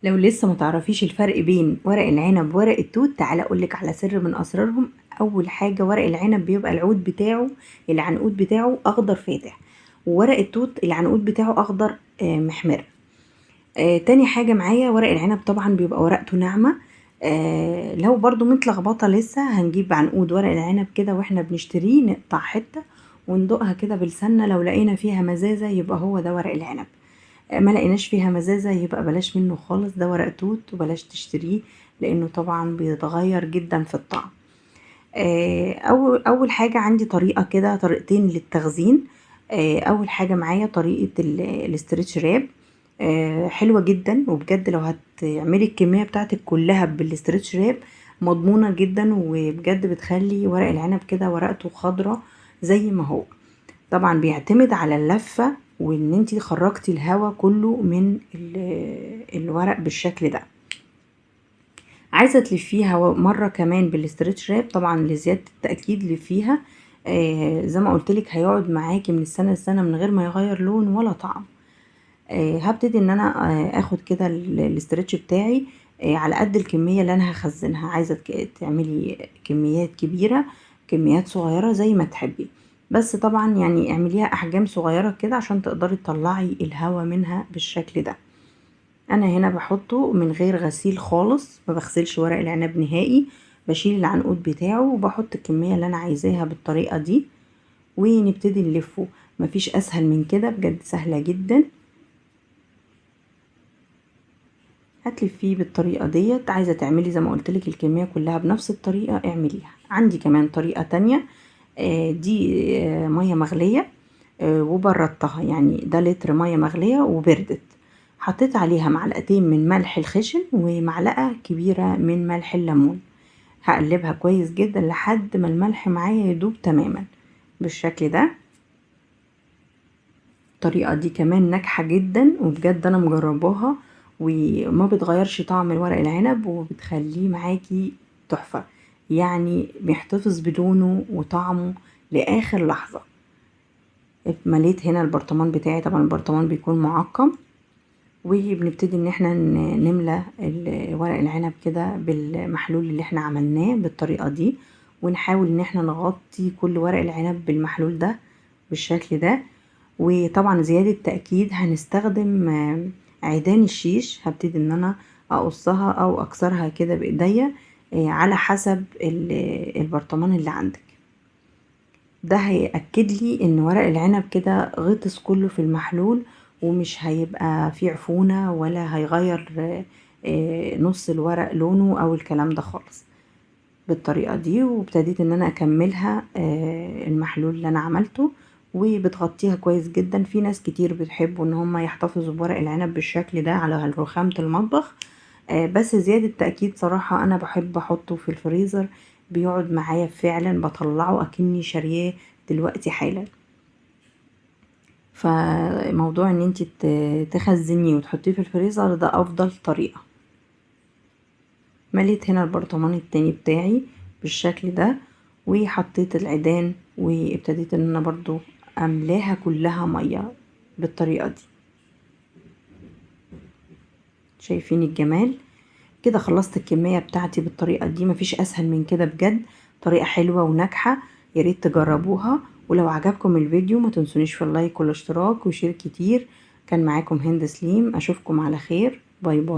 لو لسه ما تعرفيش الفرق بين ورق العنب وورق التوت، تعالى اقولك على سر من اسرارهم. اول حاجة ورق العنب بيبقى العود بتاعه، العنقود بتاعه اخضر فاتح، وورق التوت العنقود بتاعه اخضر محمر. تاني حاجة معايا ورق العنب طبعا بيبقى ورقته ناعمة. لو برضو متلخبطة لسه هنجيب عنقود ورق العنب كده واحنا بنشتريه، نقطع حتة وندوقها كده بلساننا، لو لقينا فيها مزازة يبقى هو ده ورق العنب، ما لقيناش فيها مزازة يبقى بلاش منه خالص، ده ورق توت وبلاش تشتريه لانه طبعا بيتغير جدا في الطعم. اول حاجة عندي طريقة كده، طريقتين للتخزين. اول حاجة معايا طريقة ال stretch wrap، حلوة جدا، وبجد لو هتعملي الكمية بتاعتك كلها بال stretch wrap مضمونة جدا، وبجد بتخلي ورق العنب كده ورقته خضرة زي ما هو. طبعا بيعتمد على اللفة وان انتي خرجتي الهوا كله من الورق بالشكل ده. عايزة تلفيها مرة كمان بال stretch wrap طبعا لزيادة التأكيد لفيها، زي ما قلتلك هيقعد معاكي من السنة للسنة من غير ما يغير لون ولا طعم. هبتدي ان انا اخد كده ال stretch بتاعي، على قد الكمية اللي انا هخزنها. عايزة تعملي كميات كبيرة كميات صغيرة زي ما تحبي، بس طبعا اعمليها احجام صغيرة كده عشان تقدري تطلعي الهوا منها بالشكل ده. انا هنا بحطه من غير غسيل خالص، ما بغسلش ورق العنب نهائي، بشيل العنقود بتاعه وبحط الكمية اللي انا عايزاها بالطريقة دي، ونبتدي نلفه. مفيش اسهل من كده، بجد سهلة جدا. هتلفيه بالطريقة ديت. عايزة تعملي زي ما قلتلك الكمية كلها بنفس الطريقة اعمليها. عندي كمان طريقة تانية، دي، مية مغلية، وبردتها، يعني ده لتر مية مغلية وبردت، حطيت عليها معلقتين من ملح الخشن ومعلقة كبيرة من ملح الليمون. هقلبها كويس جدا لحد ما الملح معايا يدوب تماما بالشكل ده. الطريقة دي كمان ناجحة جدا، وبجد انا مجرباها، وما بتغيرش طعم الورق العنب وبتخليه معاكي تحفة، بيحتفظ بلونه وطعمه لآخر لحظة. مليت هنا البرطمان بتاعي، طبعا البرطمان بيكون معقم، وبنبتدي ان احنا نملى ورق العنب كده بالمحلول اللي احنا عملناه بالطريقة دي، ونحاول ان احنا نغطي كل ورق العنب بالمحلول ده بالشكل ده. وطبعا زيادة تأكيد هنستخدم عيدان الشيش، هبتدي ان انا اقصها او اكسرها كده بايديا، على حسب البرطمان اللي عندك. ده هيأكد لي ان ورق العنب كده غطس كله في المحلول، ومش هيبقى فيه عفونة ولا هيغير، نص الورق لونه او الكلام ده خالص بالطريقة دي. وابتديت ان انا اكملها، المحلول اللي انا عملته، وبتغطيها كويس جدا. في ناس كتير بتحبوا ان هم يحتفظوا بورق العنب بالشكل ده على رخامة المطبخ، بس زيادة تأكيد صراحة انا بحب احطه في الفريزر، بيقعد معايا فعلا، بطلعه اكني شارياه دلوقتي حالا. فموضوع ان انتي تخزنيه وتحطيه في الفريزر ده افضل طريقة. مليت هنا البرطمان التاني بتاعي بالشكل ده، وحطيت العيدان، وابتديت ان انا برضو املاها كلها مية بالطريقة دي. شايفين الجمال كده؟ خلصت الكمية بتاعتي بالطريقة دي، مفيش اسهل من كده بجد، طريقة حلوة وناجحة، يا ريت تجربوها. ولو عجبكم الفيديو ما تنسونيش في ال like والاشتراك و share كتير. كان معاكم هند سليم، اشوفكم على خير، bye bye.